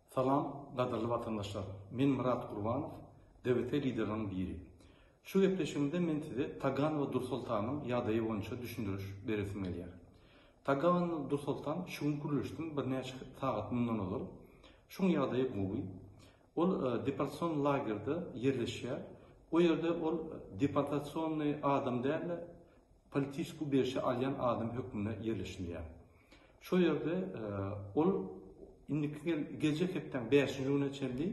Salam gadyrly watandaşlar! Men Myrat Gurbanow, DWT lideriniň biri. Şu gepleşigimde men size Taganowa Dursoltanyň ýagdaýy boýunça düşündiriş beresim gelýär. Taganowa Dursoltan şu gün gürleşdim birnäçe sagat mundan ozal. Şuň ýagdaýy gowy. Ol deportasion lagerde ýerleşýär. O ýerde ol deportasionnyý adam däl-de, politiçeskiý ubejişe alýan adam hökmünde ýerleşilýär. Şo ýerde ol indiki geljek hepdäň bäşinji gününe çenli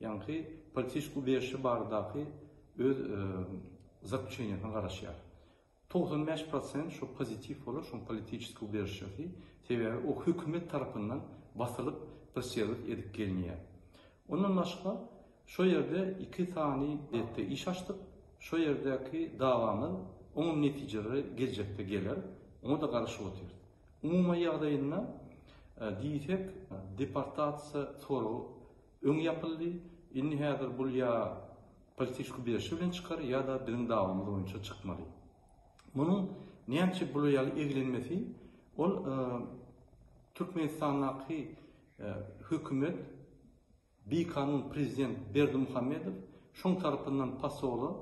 ýaňky politiçeskiý ubejişe baradaky öz zaklýuçeniýesine garaşýar. 95 prosent şo pozitiw bolar, şoň politiçeskiý ubejişesi, sebäbi o hökümet tarapyndan basylyp pressirowat edip gelinýär. Ondan başga şo ýerde iki sany betde iş açdyk, şo ýerdäki dawamyz oňam netijeleri geljekde geler, oňa-da garaşyp otyrys. Umumy ýagdaýynda diýsek, deportasiýa soragy öň ýapyldy, indi häzir bul ýa politiçki berişi bilen çykar ýa-da biziň dawamyz boýunça çykmaly. Munuň näçe bular ýaly eglenmesi, ol Türkmenistandaky hökümet Bikanun prezident Berdimuhamedow şoň tarapyndan posola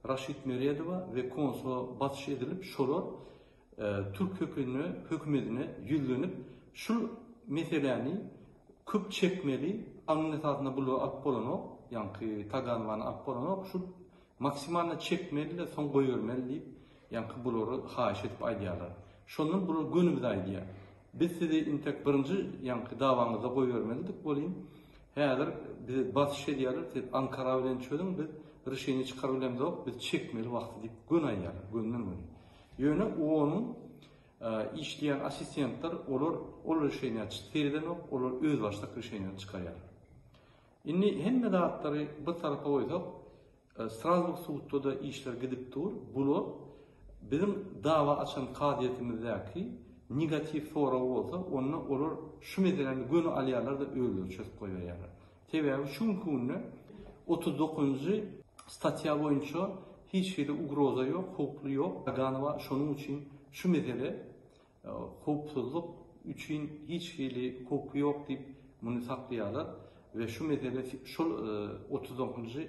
Raşid Meredowa we konsula basyş edilip şolar türk hökümedine ýüzlenip şul meseläni köp çekmeli aňyň esasynda bulary alyp bolanok ýaňky Taganowany alyp bolanok şul maksimalno çekmeli-de soň goýbermeli diýip ýaňky bulary haýyş edip aýdýarlar. Şondan bular göni bize aýdýar. Biz sizi intek birinji ýaňky dawaňyzda goýbermelidik welin, häzir bize basyş edýärler, siz Ankara bilen çözüň, biz rişeniýe çykaryp bilemzok, biz çekmeli wagty diýip göni aýdýarlar, gönden-göni. Ýöne OON-yň işleýän assistentler olar ol rişeniýä seredenok, olar özbaşdak rişeniýany çykarýarlar. Indi hemme zatlary bir tarapa goýsak, Strasburg sudda-da işler gidip dur. Bular biziň dawa açan kazyýetimizdäki negatiw sorag bolsa, onda olar şu meseläni göni alýarlar-da özleri çözüp goýberýärler. Sebäbi şu günki günde 39-njy statýa boýunça hiç hili ugroza ýok, howply ýok. Ganowa şonuň üçin şu mesele howpsuzlyk üçin hiç hili howpy ýok diýip muny saklaýarlar we şu mesele şol 39-njy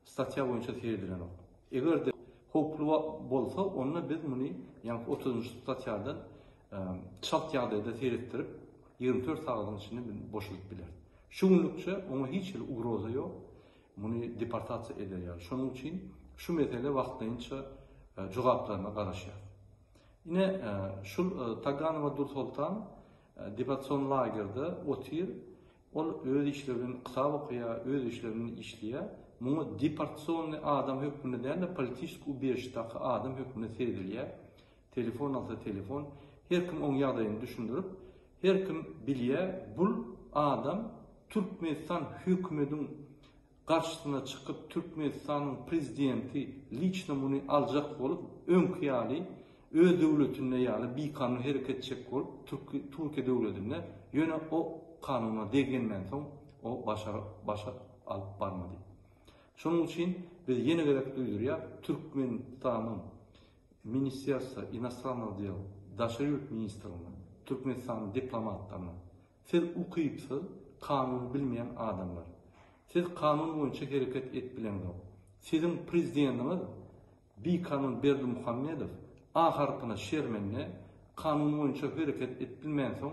statýa boýunça seredilenok. Eger-de howply bolsa, onda biz muny ýaňky 30-njy statýadan çalt ýagdaýda seretdirip, 24 sagadyň içinde biz boşadyp bileris. Şu günlükçe oňa hiç hili ugroza ýok, muny deportasiýa eder ýaly. Şonuň üçin şu mesele wagtlaýynça jogaplaryna garaşýarys. Ine, şul Taganowa Dursoltan deportasion lagerde otyr. Ol öz işleri bilen kitap okaýar, öz işleri bilen işleýär. Muňa deportasionnyý adam hökmünde däl-de, politiçeskiý ubežişdaky adam hökmünde seredilýär. Telefon alsa telefon. Her kim oň ýagdaýyny düşündirip, her kim bilýär, bul adam Türkmenistan hökümediň garşysyna çykyp Türkmenistanyň prezidenti liçno muny aljak bolup öňki ýaly öz döwletinde ýaly bikanun hereket etjek bolup Türkiýe döwledinde ýöne o kanuna deggenmänsoň o başa başa alyp barmady. Şonuň üçin biz ýene gezek duýdurýas Türkmenistanyň Ministerstwo inostrannah del daşary ýurt ministrine Türkmenistanyň diplomatlaryna Siz ukypsyz, kanuny bilmeýän adamlar. Siz kanun boýunça hereket edip bileňzok. Siziň prezidentiňiz bikanun Berdimuhamedow A harpyna şermende, kanun boýunça hereket edip bilmänsoň,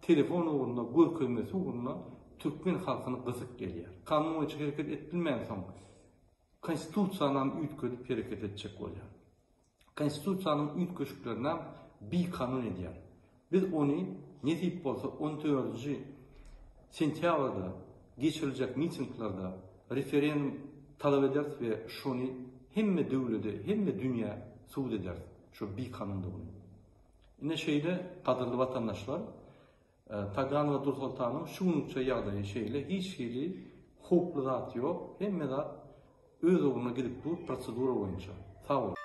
telefon ugrunda, görkezmesi ugrunda türkmen halkyny gysyp gelýär. Kanun boýunça hereket edip bilmänsoň, konstitusiýanam üýtgedip hereket etjek bolýar. Konstitusiýanyň üýtgeşiklerinem bikanun edýär. Biz ony nesip bolsa on dördünji sentýabrda geçiriljek mitinglerde referendum talap ederis we şony hemme döwlede, hemme dünýä subut ederis şo bikanundygyny. Ine şeýle gadyrly watandaşlar. Taganowa Dursoltanyň şu günlükçe ýagdaýy şeýle, hiç hili howply zat ýok, hemme zat öz ugruna gidip dur prosedura boýunça. Sag boluň.